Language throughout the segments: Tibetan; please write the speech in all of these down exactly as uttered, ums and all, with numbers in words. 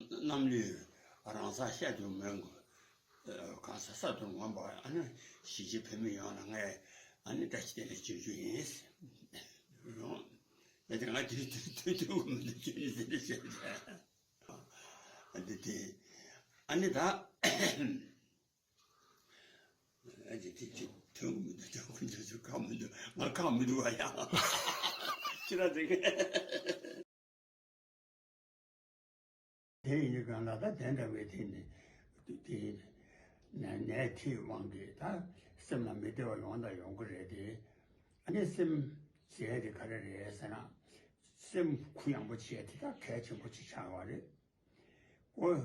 གནམ་ལུས་རང་སར་བཤད་དུ་མེད་དགོས། གང་ས་ས་དུ་ངོམ་པ་ཨ་ནི་གཞིས་བྱེས་བོད་མི་ཡོངས་ལ་ངས་ཨ་ནི་བཀྲ་ཤིས་བདེ་ལེགས་བརྗོད་རྒྱུ་ཡིན། ཡོང་། ཡ་དེ་ང་དུས་དུས་དུས་དུས་མི་འདུག་བརྗོད་ཡིན་ཟེར་ནས་བཤད་བྱས། ཨ་འདི་དེ་ཨ་ནི་ད། ཨ་ཅེ་ཅེ་ཅེ་ཐོན་གི་མི་འདུག་ཐོན་གི་མི་འདུག་ཁག་མི་འདུག་ང་ཁག་མི་འདུག་བ་ཡ། ཁྱེད་རང་ཚོ་གིས། དེ་ཡིན་གང་ལ་ད་དེ་འདྲ་བའི་དེ་ནི་དེ་ནད་དེའི་དབང་གིས་ད་སེམས་ལ་མི་བདེ་བ་ཡོང་དང་ཡོང་གི་རེད་དེ། ཨ་ནི་སེམས་ཟེར་དེ་ག་རེ་རེད་ཟེར་ན། སེམས་གུ་ཡངས་པོ་བྱས་དེ་དག་གལ་ཆེན་པོ་ཅིག་ཆགས་པ་རེད། ཨོ།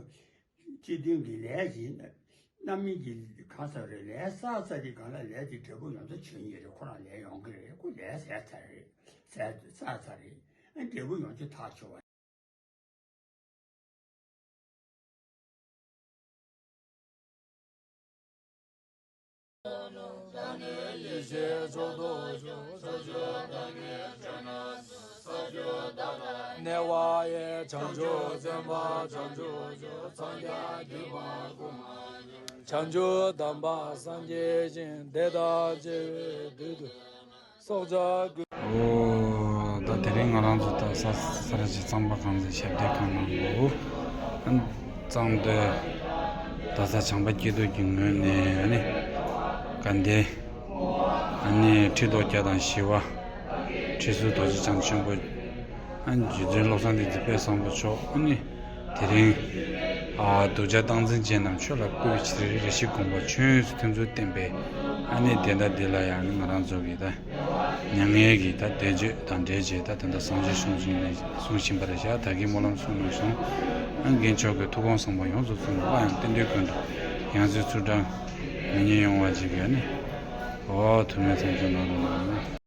སྤྱི་མཐུན་གྱི་ལས་ཀྱི་རྣམ་སྨིན་གྱི་གང་ཟག་རེད་ལས་བསགས་ཚར་དེ་གང་ལ་ལས་དེ་འབྲས་བུ་ཡོངས་རྫོགས་ཆོས་ཉིད་རེད། ཁོ་རང་ལས་ཡོང་གི་རེད། ཁོ་ལས་ཟད་ཚར་རེད། ཟད་བསགས་ཚར་རེད། ཨ་འབྲས་བུ་ཡོངས་རྫོགས་ཐག་ཆོད་པ། ནེ་ཝ་ཡེ་བྱང་ཆུབ་སེམས་དཔའ་བྱང་ཆུབ་སྤྱོད་སངས་རྒྱས་འདུས་པ་ཀུན། བྱང་ཆུབ་དམ་པ་སངས་རྒྱས་ཞིང་དེ་དང་བཅས་པའི་དུས་སུ། སྲོག་ཆགས་ཀུན། ཨོ། ད་དེ་རིང་ང་རང་ཚོ་ད་ས་ས་ར་ཅི་གཙང་པ་གང་ཟེར་ཞབས་བརྟན་ཁང་ནང་དུ་གཙང་སྟོད་ད་ས་བྱམས་པ་སྐྱིད་སྡུག་གི་ངོས་ནས་ཨ་ནི་དགའ་ལྡན་ཨ་ནི་ཁྲི་ལོ་བརྒྱ་དང་བཞི་པ་ཁྲི་ཟུར་རྡོ་རྗེ་འཆང་ཆེན་པོ། ཨ་ནི་རྗེ་བཙུན་བློ་བཟང་བསྟན་འཛིན་དཔལ་བཟང་པོ་མཆོག་ཨ་ནི་དེ་རིང་ཨ་གདུལ་བྱ་སྟངས་འཛིན་ཅན་རྣམས་ཆོས་ལ་བསྐུལ་བའི་ཕྱིར་རེ་ཞིག་དགོངས་པ་ཆོས་དབྱིངས་སུ་ཐིམ་ཚུལ་བསྟན་པའི་ཨ་ནི་དེ་ལྟ་འདི་ལ་ཡང་ནི་ང་རང་ཚོ་གི་ད་མྱ་ངན་གྱི་ད་བཟླས་བརྗོད་དང་འབྲེལ་བྱས་ད་དེ་འདྲ་བཟང་སྤྱོད་གསུང་བཞིན་ནས་གསུང་བཞིན་པ་རེད་ཤག་ད་གིན་སྨོན་ལམ་གསུང་གནང་སོང་། ཨ་རྒན་མཆོག་གི་ཐུགས་དགོངས་གསུངས་པ་ཡོངས་སུ་རྫོགས་པ་ཡང་རྟེན་འབྲེལ་ཀུན་ཏུ་ཡང་སྲིད་ཚུལ་བཟང་མི་ཉམས་ཡོང་བ་ཅིག་ཡོད་ནི། ཨོ་ཐུགས་སྨོན་ཐམས་ཅད་གནང་རོགས་གནང་།